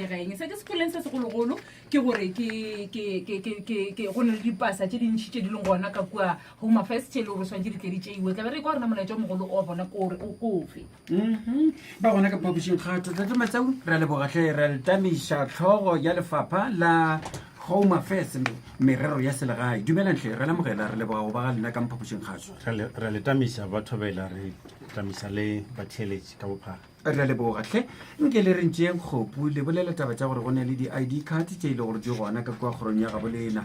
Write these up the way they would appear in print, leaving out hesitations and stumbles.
Eng se ke se kweleng se segologolo ke gore ke ke ke ke ke ke go na le dipasa tše dintšhi tše di leng gona ka kua Home Affairs tše e le gore swanetše di tle di tšeiwe. Tla be re kwa rena molaetša o mogolo o bona ko gore o kofe. Mhm. Ba gona ka phapošing kgato Tate Matsau, re a leboga hle, re a le tamiša tlhogo ya lefapha la Home Affairs merero ya selegae. Dumelang hle, re lamogela, re leboga go ba ga lena ka mphapošing kgato. Re le- re le tamiša ba thobela re tamiša le batheeletši ka bophara. Re a leboga hle. Nke le re ntšeeng kgopu le bolela taba tša gore go na le di-ID card tše e le gore di gona ka kua kgorong ya gabo lena.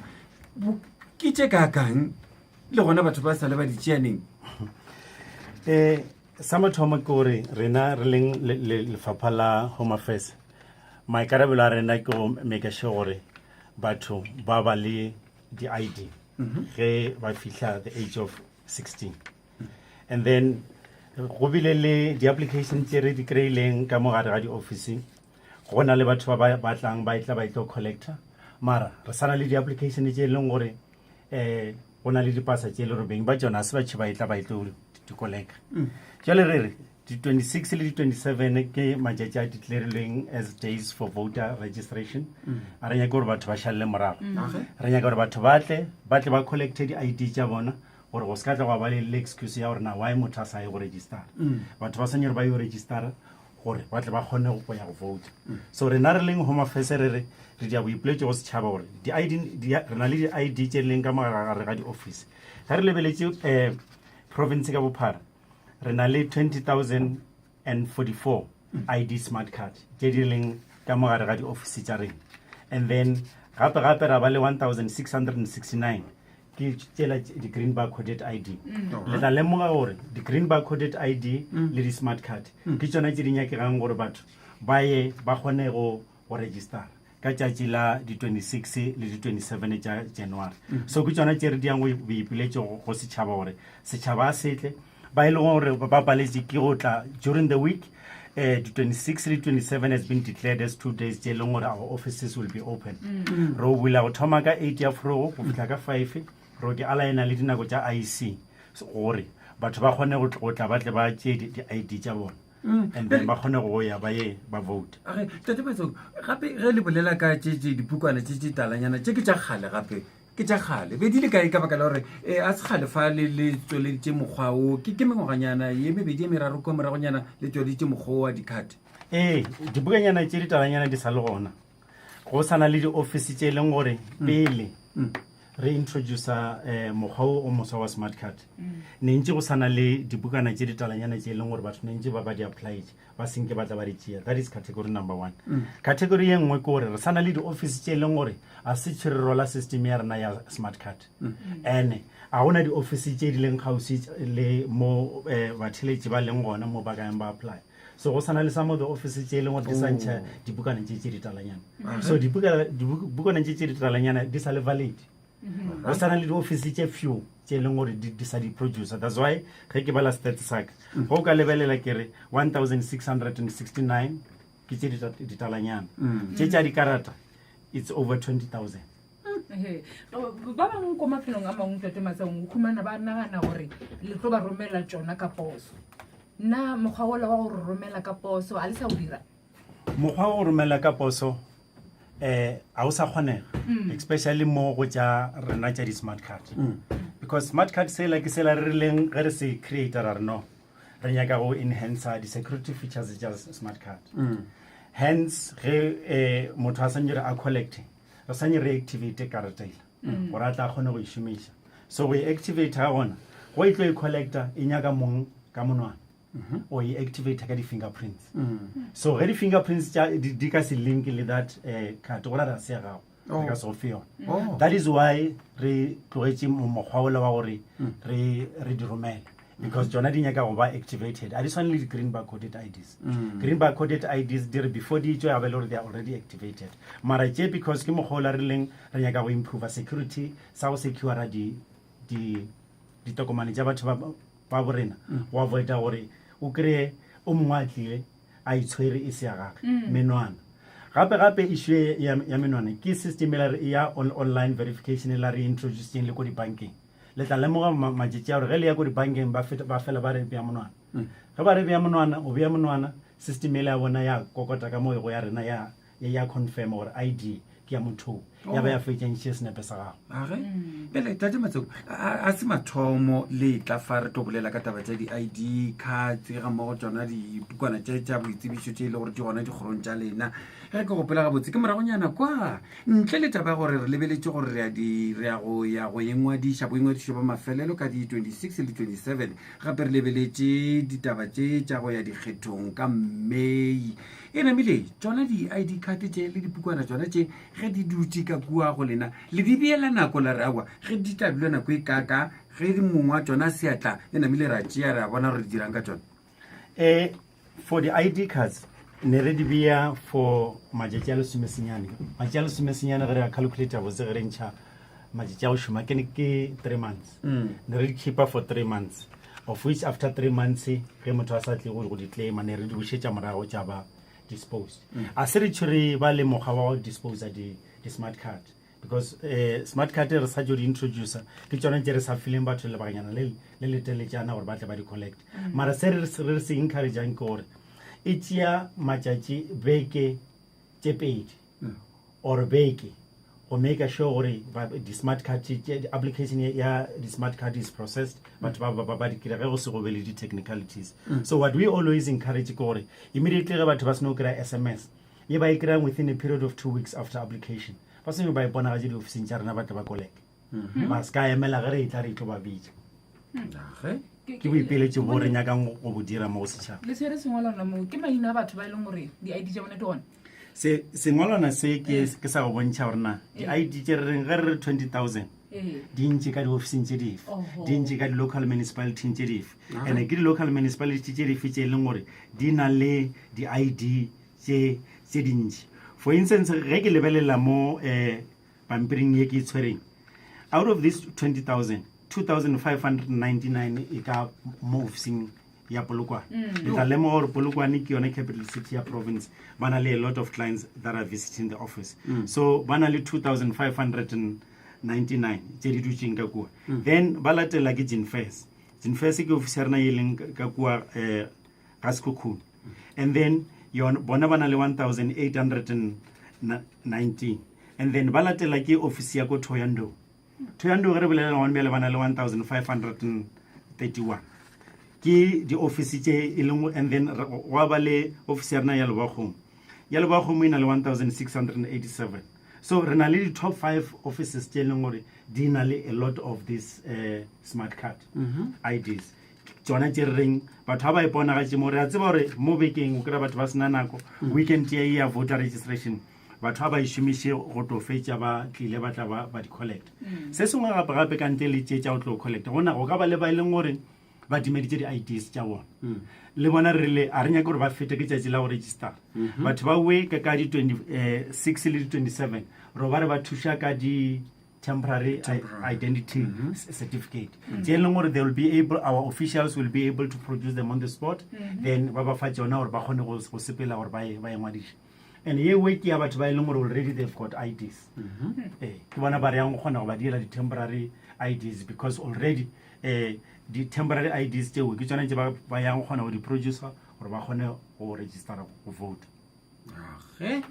Ke tše kaakang le gona batho ba sa le ba di tšeaneng? Um sa mathomo ke gore rena re leng lefapha la Home Affairs, maikarabelo a rena ke go make sure gore batho ba ba le di-ID ge ba fihla the age of 16. And then go bile le di-application tše re di kry-ileng ka mo gare ga di-office. Go na le batho ba ba batlang ba etla ba etlo collector, mara re sa na le di-application tše e leng gore um go na le dipasa tše e le gore beng ba tšona se ba tšhe ba etla ba etlo di koleka. Jale re re di-26 le di-27 ke matšatši a declarilweng as days for voter registration. A re nyake gore batho ba šalele morago, re nyaka gore batho ba tle ba tle ba collecte di-ID tša bona, gore go se ka tla gwa ba le le excuse ya gore na why motho a sa ye go registera. Batho ba swanetse gore ba yo registera gore ba tle ba kgone go ya go vote. So rena re leng Home Affairs re re re dia boipiletšo go setšhaba gore di-ID re na le di-ID tše leng ka mogare ga di-office. Ge re lebeletše um province ka bophara, re na le 20,044 ID smart card tše di leng ka mogare ga di-office tša rena, and then gape gape ra ba le 1669 ke tšela di-green bar coded ID. Le tla lemoga gore di-green bar coded ID le di-smart card ke tšona tše di nyakegang gore batho ba ye ba kgone go go registera ka tšatši la di-26 le di-27 tša January. So ke tšona tše re diang go boipiletšo go setšhaba gore setšhaba a setle ba e leng gore ba paletše ke go tla during the week. Di-26 le 27 has been declared as 2 days tše e leng gore our offices will be open. Re o bula go thoma ka 8 ya forogo go fihla ka 5, re ke alaena le dinako tša IEC gore batho ba kgone go tla ba tle ba tšee di-ID tša bona and then ba kgone go ya ba ye ba vote. Age, Tate Matsogo, gape ge le bolela ka tše tše dipukwana tše tše talanyana tše ke tša kgale, gape ke tša kgale be di le kae? Ka baka la gore um a se kgale fa le le tsweleditše mokgwa o, ke ke mengwaganyana ye mebedi ye meraro kwa moragonyana le tsweleditše mokgwa o wa di-card. Ee, dibukanyana tše ditalanyana di sa le gona. Go sa na le di-office tše e leng gore pele re introducer um mokgwa o o moswa wa smart card, ne ntše go sa na le dibukana tše ditalanyana tše e leng gore batho ne ntše ba ba di applyetse ba senke ba tla ba di tšea. That is category number one. Category ye nngwe ke gore re sa na le di-office tše e leng gore a se tšhe re rola system ya rena ya smart card, ene a gona di-office tše di leng kgauswi le mo um batheletši ba leng gona mo ba ka yang ba apply. So go sana le some of the offices tše e leng gore di sa ntšha dibukana tše tše ditalanyana. So dibukana tše tše ditalanyana di sa le valid. Go sana le di-office tše few tše e leng gore di sa di producer. That's why ge ke bala stats saka, go o ka lebelela ke re 1669 ke tše ditalanyana. Tše tša dikarata it's over 20,000. Ehe. Ba bangwe ko mafelong a mangwe, Tate Matsaung, o khumana ba nagana gore le tlo ba romela tšona ka poso. Na mokgwa wola wa go re romela ka poso a le sa o dira? Mokgwa wa go romela ka poso eh a o sa kgonega, especially mo go tša rena tša di-smart card, because smart card sela ke sela re rileng ge re se creator ra re no re nyaka go enhancer di-security features tša smart card. Hence ge eh motho a santse re a collecte, re sanye re activate karata ela gore a tla kgone go e šomiša. So go e activate ga gona go e tlo e collecta e nyaka mong ka monwana o e activate ka di-fingerprints. So ge di-fingerprints tša di ka se link le that card, go ra re se ya gago, re ka se go fe yona. That is why re tlogetše mokgwa ola wa gore re re di romele, because tsona di nyaka go ba activated. A di swane le di-green bar coded IDs. Green bar coded IDs di re before di tswe ya be le gore they are already activated, mara tše because ke mokgwa ola re leng re nyaka go improve security sa go secura di di ditokomane tša batho ba ba borena, go avoida gore o kry-e o mongwe a tlile a itshwere e se ya gage menwana. Gape gape issue ya, ya menwana ke system e la re- ya online verification e la re introducing le ko dibankeng. Le tla lemoga matšatši a gore ge le ya ko dibankeng ba feta ba fela ba re bea monwana. Ge ba re bea monwana, o bea monwana, system ele ya bona ya kokota ka mo go ya rena ya. ya confirm gore ID ke ya motho ya ba ya fetša ntšhitše senepe sa gago. Age bjale tate Matseko a se mathomo le tla fa re tlo bolela ka taba tša di-ID cards ga mmogo tšona dipukwana tše tša boitsebišo tše e le gore di gona dikgorong tša lena. Ge ke gopola gabotse ke moragonyana kwa ntle le taba ya gore re lebeletše gore re ya di re ya go ya go ingwadiša boingwadišo ba mafelelo ka di-26 le 27 gape re lebeletše ditaba tše tša go ya dikgethong ka May. E namile tšona di-ID card tše le dipukwana tšona tše ge di dutše ka kua go lena le di beela nako la re aowa ge di tla dula nako e kaka ge mongwe wa tšona seatla e namile ra tšea re a bona gore di dirang ka tšona. Um for the ID cards ne re di beya for matšatši a lesomesenyane matšatši a lesomesenyane ge re a calculata botse ge re ntšha matšatši a go šoma ke ke three months mm. ne re di keepa for three months of which after three months ge motho a sa tle go di claima ne re di bušetša morago tša ba disposed mm. a se re tšho re ba le mokgwa wa go disposa di-smart card because uh, smart card re sa tšo di introducer ke tšona tše re sa fileng batho lebakanyana le le leteletšana gore ba tle ba di collect mm. mara se re re se encourageang ke gore e tšea matšatši beke tše pedi mm. or beke go make sure gore di-smart card application ya di-smart card is processed batho ba ba ba di kry ge go se go be le di-technicalities mm. so what we always encourage ke gore immediately ge batho ba seno kry-a sms ye ba e kry-ang within a period of two weeks after application ba seno ba iponagatše diofising tša rena ba tle ba koleke mhm. ba se ka emela ge re e tla re tlo ba bitša ke boipeletšo bo re nyakang go bo dira mo go setšhaba le tshwere sengwalwana moo ke maina a batho ba e leng gore di-id tša bone di gone se sengwalwana se ke eh. ke sa go bontšha gore na di-id tše re reng ge re re 20000 eh. di ntše ka diofising tše dife di ntše ka di-local municipalityng tše dife and-e ke di-local municipality tše dife tše e leng gore di na le di-id tše tše dintši for instance ge ke lebelela mo um pampiring ye ke e tshwereng out of this 20000 2599 e ka mo ofising ya polokwane mm. le tla lemoga gore polokwane ke yone capital city ya province ba na le a lot of clients that are visiting the office mm. so ba na le 2599 tše di dutšeng ka kua mm. then ba latela ke jinfes jinfes ke office ya rena e leng ka kua um ga sekhukhune and then yone bona ba na le 1819 and then ba latela ke office ya ko thoyandou thoyandou ge re bolela gone bjale ba na le 1531 ke di-office tše e leng and then gwa ba le office ya rena ya lebakgomo ya lebakgomo e na le 1687 so re na le di-top five offices tše e leng gore di na le a lot of this uh, smart card mm -hmm. ids tsona tše re reng batho ga ba iponagatše mo re a tseba gore mo bekeng o kry-a batho ba sena nako mm. weekend ye ya voter registration batho ga ba e šomiše go tlo fetša ba tlile ba tla ba di collect mm. se sengwe gape gape ka ntle le tše tša go tlo collect gona go ka ba le ba e leng gore ba timeditše di-ids tša bona mm. le bona re rile a re nyake gore ba fete ke tšatši la go register mm-hmm. batho ba we ka ka di-26 le di-27 ro ba re ba thuša ka di temporary, temporary. identity mm -hmm. certificate mm. tse e leng gore they will be able our officials will be able to produce them on the spot mm -hmm. then ba ba fa tsona gore ba kgone go sepela gore ba ye ngwadiše and ye we ke ya batho ba e leng gore already they've got ids mm -hmm. eh, ke bona ba re yang go kgona go ba diela di-temporary ids because already eh, di-temporary ids tseo ke tsone tse ba yang go kgona go di-producer gore ba kgone go registera go vote Ge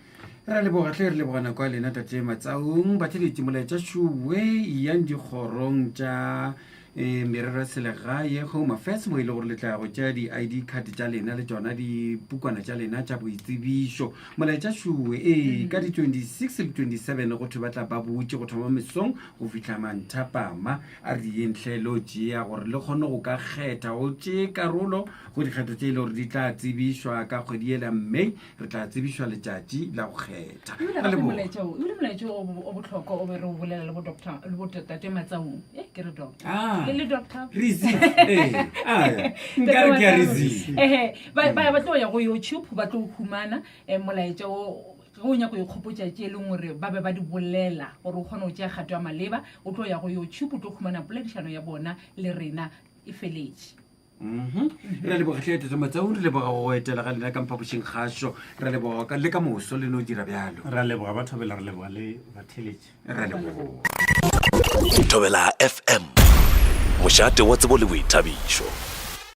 re a leboga tle re leboga nako ya lena tate Matsaung batheletši molaetša šuwe yang dikgorong tša um merero ya selegae home affairs mo e le gore le tla go tšea di-id card tša lena le tšona dipukwana tša lena tša boitsebišo molaetša šuwe ee ka di-26 le 27 go thwe ba tla ba butše go thoma mesong go fihla manthapama a re diyeng hle lo tšea gore le kgone go ka kgetha go tšee karolo go dikgetho tše e le gore di tla tsebišwa ka kgwedi ela May re tla tsebišwa letšatši la go kgetha. Ebile Re gape leboga. molaetša o ebile molaetša o o bohlokwa o be re o bolela le bo doctor le bo tate Matsaung eh ke re doctor Ah. le le doctor Riziki, ee, aya, nkare ke a Riziki. Ehe, ba ba ba tlo ya go YouTube ba tlo humana eh, molaetša o ge o nyako ikgopotša tše e leng gore ba be ba di bolela gore o kgone go tšea kgato ya maleba o tlo ya go youtube o tlo humana poledišano ya bona le rena e feletše Mhm. re a leboga tlhe tate matsaung re leboga go etela ga lena ka mphapošing kgašo re leboga ka le ka moso le no dira bjalo re a leboga ba thobela re leboga le batheletši re a leboga Thobela FM, mošate wa tsebo le boithabišo.